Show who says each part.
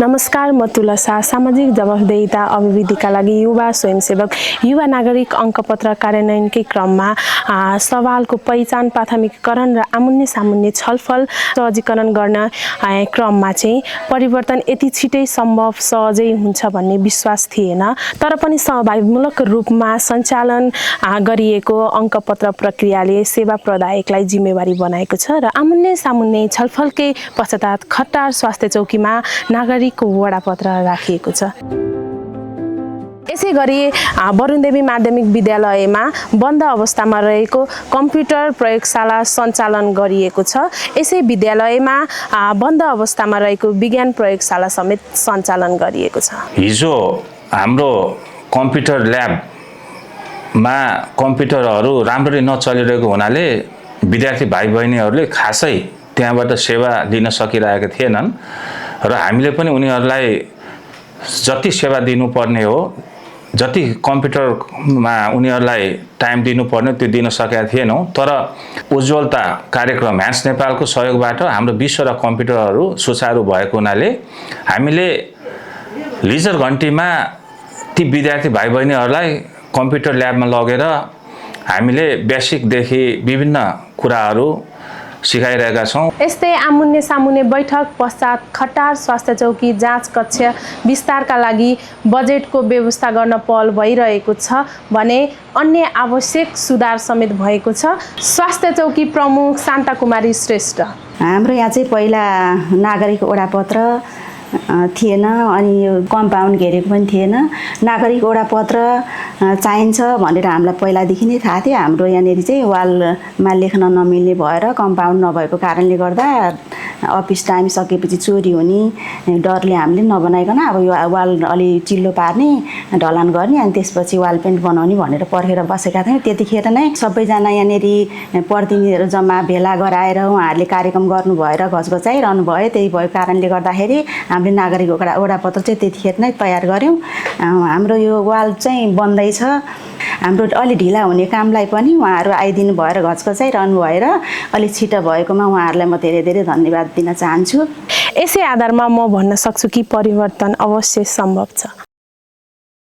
Speaker 1: नमस्कार, म तुलसा। सामाजिक जवाफदेहिता अभिवृद्धिका लागि युवा स्वयंसेवक युवा नागरिक अङ्कपत्र कार्यान्वयनकै क्रममा सवालको पहिचान, प्राथमिकीकरण र आमुन्ने सामुन्ने छलफल सहजीकरण गर्न क्रममा चाहिँ परिवर्तन यति छिटै सम्भव सहजै हुन्छ भन्ने विश्वास थिएन। तर पनि सहभागीमूलक रूपमा सञ्चालन गरिएको अङ्कपत्र प्रक्रियाले सेवा प्रदायकलाई जिम्मेवारी बनाएको छ र आमुन्ने सामुन्ने छलफलकै पश्चात खट्टार स्वास्थ्य चौकीमा नागरिकको वडापत्र राखिएको छ। यसै गरी वरुणदेवी माध्यमिक विद्यालयमा बन्द अवस्थामा रहेको कम्प्युटर प्रयोगशाला सञ्चालन गरिएको छ। यसै विद्यालयमा बन्द अवस्थामा रहेको विज्ञान प्रयोगशाला समेत सञ्चालन गरिएको छ।
Speaker 2: हिजो हाम्रो कम्प्युटर ल्याबमा कम्प्युटरहरू राम्ररी नचलिरहेको हुनाले विद्यार्थी भाइ बहिनीहरूले खासै त्यहाँबाट सेवा लिन सकिरहेका थिएनन् र हामीले पनि उनीहरूलाई जति सेवा दिनुपर्ने हो, जति कम्प्युटरमा उनीहरूलाई टाइम दिनुपर्ने त्यो दिन सकेका थिएनौँ। तर उज्ज्वलता कार्यक्रम ह्यान्ड्स नेपालको सहयोगबाट हाम्रो 20वटा कम्प्युटरहरू सुचारू भएको हुनाले हामीले लिजर घन्टीमा ती विद्यार्थी भाइ बहिनीहरूलाई कम्प्युटर ल्याबमा लगेर हामीले बेसिकदेखि विभिन्न कुराहरू सिकाइरहेका छौँ।
Speaker 1: यस्तै आमुन्ने सामुन्ने बैठक पश्चात खट्टार स्वास्थ्य चौकी जाँच कक्ष विस्तारका लागि बजेटको व्यवस्था गर्न पहल भइरहेको छ भने अन्य आवश्यक सुधार समेत भएको छ। स्वास्थ्य चौकी प्रमुख शान्ता कुमारी श्रेष्ठ,
Speaker 3: हाम्रो यहाँ चाहिँ पहिला नागरिक वडापत्र थिएन अनि यो कम्पाउन्ड घेरेको पनि थिएन। नागरिक वडापत्र चाहिन्छ भनेर हामीलाई पहिलादेखि नै थाहा थियो। हाम्रो यहाँनिर चाहिँ वालमा लेख्न नमिल्ने भएर कम्पाउन्ड नभएको कारणले गर्दा अफिस टाइम सकेपछि चोरी हुने डरले हामीले नबनाइकन अब यो वाल अलि चिल्लो पार्ने, ढलान गर्ने अनि त्यसपछि वाल पेन्ट बनाउने भनेर पर्खेर बसेका थियौँ। त्यतिखेर नै सबैजना यहाँनिर प्रतिनिधिहरू जम्मा भेला गराएर उहाँहरूले कार्यक्रम गर्नु भएर घचघचाइरहनु भयो। त्यही भएको कारणले गर्दाखेरि हामीले नागरिक वडापत्र चाहिँ त्यतिखेर नै तयार गऱ्यौँ। हाम्रो यो वाल चाहिँ बन्दैछ। हाम्रो अलि ढिला हुने कामलाई पनि उहाँहरू आइदिनु भएर घचघचाइरहनु भएर अलिक छिटो भएकोमा उहाँहरूलाई म धेरै धेरै धन्यवाद दिन चाहन्छु।
Speaker 1: यसै आधारमा म भन्न सक्छु कि परिवर्तन अवश्य सम्भव छ।